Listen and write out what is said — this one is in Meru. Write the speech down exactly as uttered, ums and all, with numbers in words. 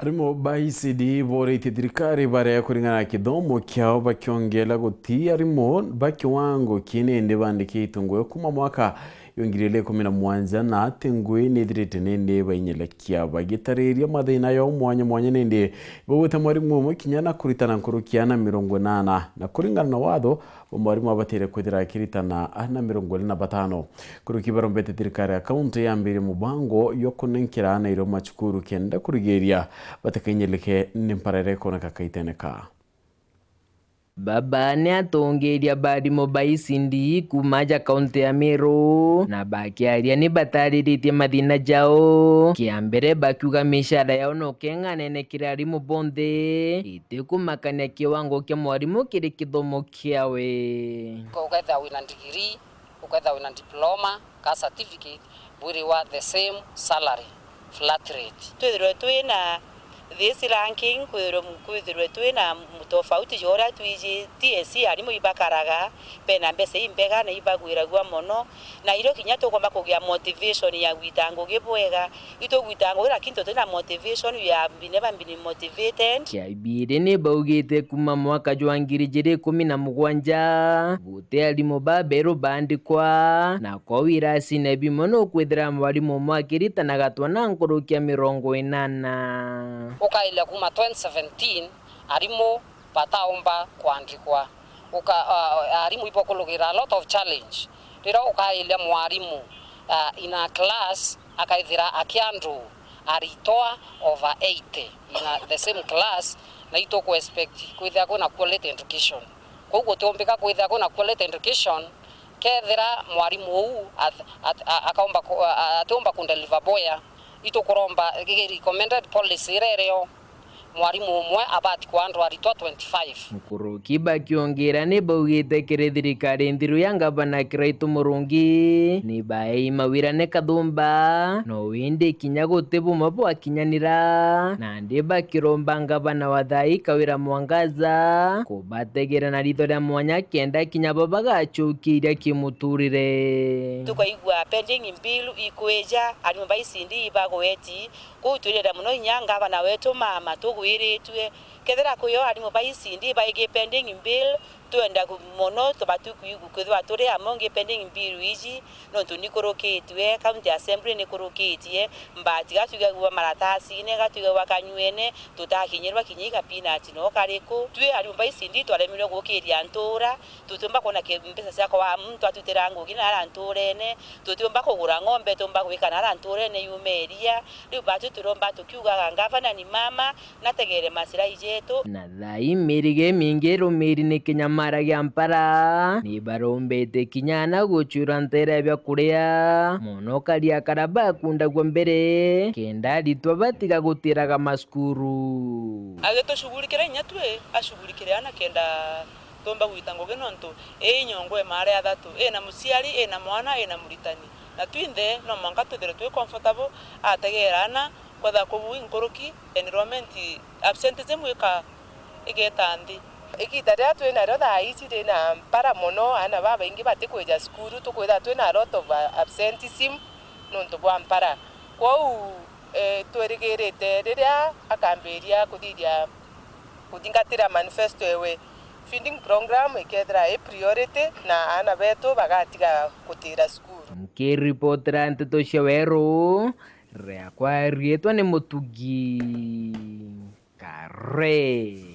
Arimu ba E C D booritie thirikari baria kuringana na kithomo kiao, bakiongera guti arimu ba kiwango kii nindi bandikitwe ngugi kuma mwaka yo ngiri igiri ikumi na mugwanja, na ati ngugi nithirite nindi bainyelekia. Bagitariria mathina yao mwanya mwanya nindi baugite mwarimu umwe kinya na kuritana nkuruki ya ana mirongo inana, na kuringana na watho, bo mwarimu abatire kwithira akiritana ana mirongo iri na batano. Kuruki barombete thirikari ya kaunti yambirie mubango yo kunenkera ana irio macukuru kenda kurigiria batikainyeleke ni mpara iria ikoneka kaitene ka. Baba ni atongeria barimu ba E C D kuma aja kaunti ya Meru, na bakiaria ni batariritie mathina jao. Kia mbere bakiuga mishara yao no keng'anene kiri arimu bonthe, itikumakania kiwango kia mwarimu kiri kithomo kiawe. Ukethira wina ndigiri, ukethira wina diploma ka certificate, bwiriwa the same salary, flat rate. Twithirwe twina this ranking, kwithirwe, kwithirwe twina mutofauti jwa uria twiji T S C arimu ibakaraga, bena mbeca imbega na ibagwiragua mono, na irio kinya tukomba kugia motivation ya gwita ngugi bwega, itugwita ngugi lakini tutina motivation, we have never been motivated. Kiaibiri ni baugite kuma mwaka jwa ngiri ijiri ikumi na mugwanja, guti arimu baberu baandikwa, na kwou iracine bimwe nukwithira mwarimu umwe akiritanaga twana nkuruki ya mirongo inana. Ukairia kuma twenty seventeen, arimu bataumba kwandikwa. Uka-, a-, arimu ibakurugira a lot of challenge. Riria ukairia mwarimu, a, in a class, akaithira akiandu aritwa over eighty in a, the same class, na ituku expect kwithira kwina quality education. Kwou gutiumbika kwithira kwina quality education kethira mwarimu uu at-, at-, a-, akaumba ku-, a-, a-, atiumba kudeliver bwea. Itukuromba recommended policy iria irio, mwarimu umwe abati kwa andu aritwa twenty-five. Nkuruki bakiongera ni baugite kiri thirikari nthiru ya ngavana Kiraitu Murungi, ni baei mawira ni kathumba, no indi kinya guti bumwe bwakinyanira, nandi bakiromba ngavana wa thai Kawira Mwangaza kubategera na ritho ria mwanya kenda kinya bo bagacokia iria kimuturire. Tukaigua pending bill ikwija, arimu ba E C D ibagweti, Kuu twirira mono inya ngavana wetu mama tugwiritue. Kethira kwi o arimu ba E C D baigi pending bill, twenda ku-, mono tubatu kwigu-, kwithirwa turi amwe ngi pending bill iji, nontu nikurukitue, county assembly nikurukitie, mbati gatwigagua maratasine, gatwigagua kanyuene, tutakinyirwa kinya i gapinati no kariku. Twi arimu ba E C D twaremirwe gukiria ntura, tutiumba kwona ki-, mbeca cia kwa muntu atutira ngugi na ara nturene, tutiumba kugura ng'ombe, tumba gwika na ara nturene yuma iria. Riu batu turomba tukiugaga, ngavana ni mama, nategere macirai jetu. Na thaa ii mirige imingi irumiri ni kinyamara gia mpara, ni barombete kinya na gucura ntere bia kuria, mono karia kara bakundagua mbere, kenda aritwa batiga gutiraga macukuru. Agitushughulikira inya twi, ashughulikire ana kenda tumba gwita ngugi, nontu ii nyongo imaari athatu, ina muciari, ina mwana, ina muritani, na twinthe no mwanka twithirwe twi comfortable ategeera ana, kwethira kubu inkuruki, enrollment, absenteeism ika-, igeta nthi. Igiita riria twi nario thaa ici rina mpara mono, ana babaingi batikwija cukuru, tukwithira twina a lot of, uh, absenteeism nontu bwa mpara. Kwou, eh, twirigirite riria akambiria kuthiria kuthingatira manifesto ewe, feeding program ikethira i priority na aana betu bagatiga kutira cukuru. Nkiripotera nteto cia Weru, riakwa riitwa ni Mutugi Kare.